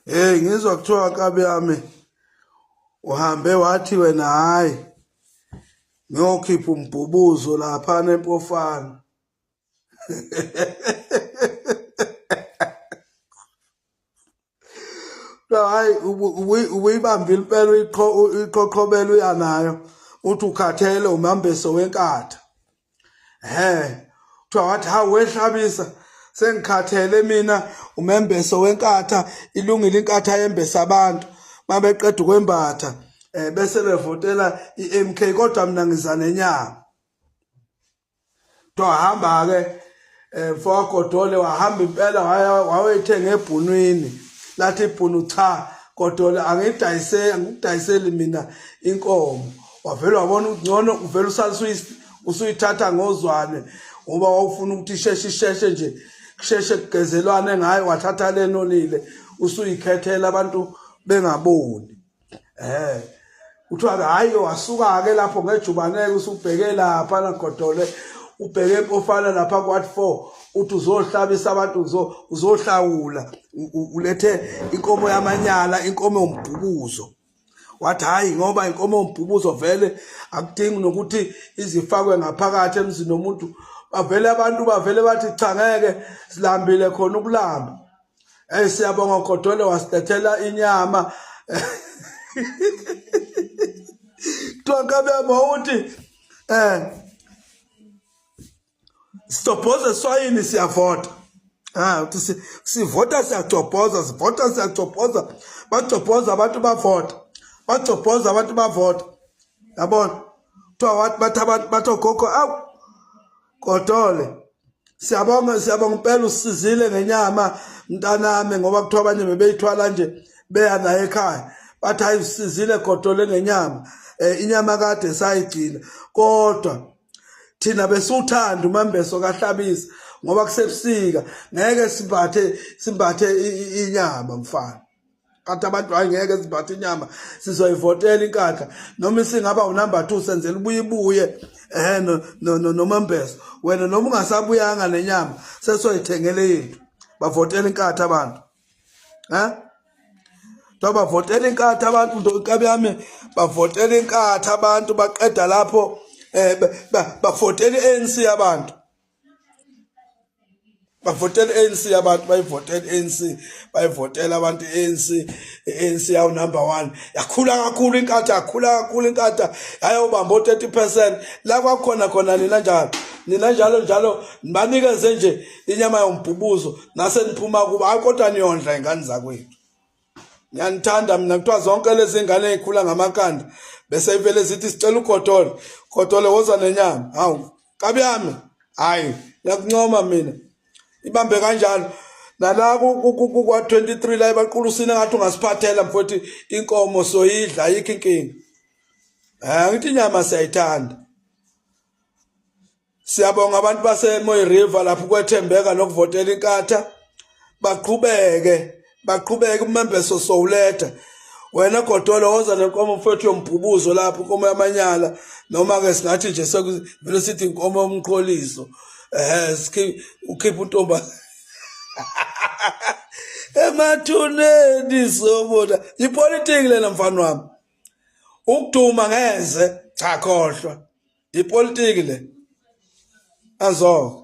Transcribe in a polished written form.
Hey ngizwa kuthiwa nkabi yami uhambe wathi wena hayi ngiyokhipha umbhubuzo lapha nempofana. Hayi ubuyibambile impela uyiqhoqhobela uya nayo uthi ukhathele umambeso wenkatha. He kuthiwa wathi hawu wehlabisa sengikhathele mina umembeso wenkatha ilungile inkatha yembesa abantu mabeqeda ukwembatha bese bevotela iMK kodwa mina ngiza nenyama kuthiwa hamba ke mfokaGodole wahamba impela wayethenga ebhunwini lathi ibhunu cha Godole angidayise angikudayiseli mina inkomo wavele wabona ukuthi ngcono uvele usale usuyithatha ngozwane ngoba wawufuna ukuthi isheshe isheshe nje kusheshe kugezelwane ngayo wathatha lenonile usuyikhethela abantu bengaboni eh kuthiwa ke hayi wasuka ke lapho ngejubaneke usubheke lapha nagodole ubheke empofana lapha kwa 4 uthi uzohlabisa abantu uzohlawula ulethe inkomo yamanyala inkomo yombhukuzo wathi hayi ngoba inkomo yombhubuzo vele akudingi nokuthi izifakwe ngaphakathi emzini womuntu bavele abantu bavele bathi cha ngeke silambile khona ukulamba hey siyabonga Godole wasilethela inyama kuthiwa nkabi yami wawuthi eh sitobhoza eswayini siyavota ah uthi sivota siyacobhoza sivota siyacobhoza bacobhoza abantu bavota bacobhoza abantu bavota yabona kuthiwa wathi bathi abantu bathi ogogo awu godole siyabonga siyabonga impela usizile ngenyama mntanami ngoba kuthiwa abanye bebeyithwala nje beya naye ekhaya bathi hayi usizile godole ngenyama um inyama kade sayigcina kodwa thina besiwuthanda umambeso kahlabisa ngoba kusebusika ngeke simbathe simbathe inyama mfana kanti abantu hayi ngeke simbathe inyama sizoyivotela inkatha noma isingaba unumber 2 senzela ubuye ibuye eh no no nomambeso wena noma ungasabuyanga nenyama sesoyithengele yethu bavotela inkatha abantu eh Kuthiwa bavotela inkatha abantu ntokabi yami bavotela inkatha abantu baqeda lapho eh bavotela iANC abantu bavotela iANC abantu bayivotela iANC bayivotela abantu iANC iANC yawu number 1 yakhula kakhulu inkatha yakhula kakhulu inkatha yayobamba o30% la kwakhona khona nina njalo nina njalo njalo nibanikeze nje inyama yombhubuzo nase niphuma kuba hayi kodwa niyondla ingane zakwethu ngiyanithanda mina kuthiwa zonke lezi ngane ezikhula ngamakanda bese ivele zithi sicela ugodole godole woza nenyama hawu kabi yami hayi ngiyakuncoma mina ibambe kanjalo nala kwa-23 la ebaqulusini engathi ungasiphathela mfowethu inkomo soyidla ayikho inkinga um ngithi inyama siyayithanda Siyabonga abantu baseMoy River lapho kwethembeka nokuvotela inkatha baqhubeke baqhubeke umembeso sowuletha wena godolo woza nenkomo mfethu yombhubuzo lapho inkomo yamanyala noma ke singathi nje sekuvele sithi inkomo yomqholiso eh ukhipha untomba emathuneni sobona ipolitiki lena mfana wami ukuduma ngeze cha khohlwa ipolitiki le azo.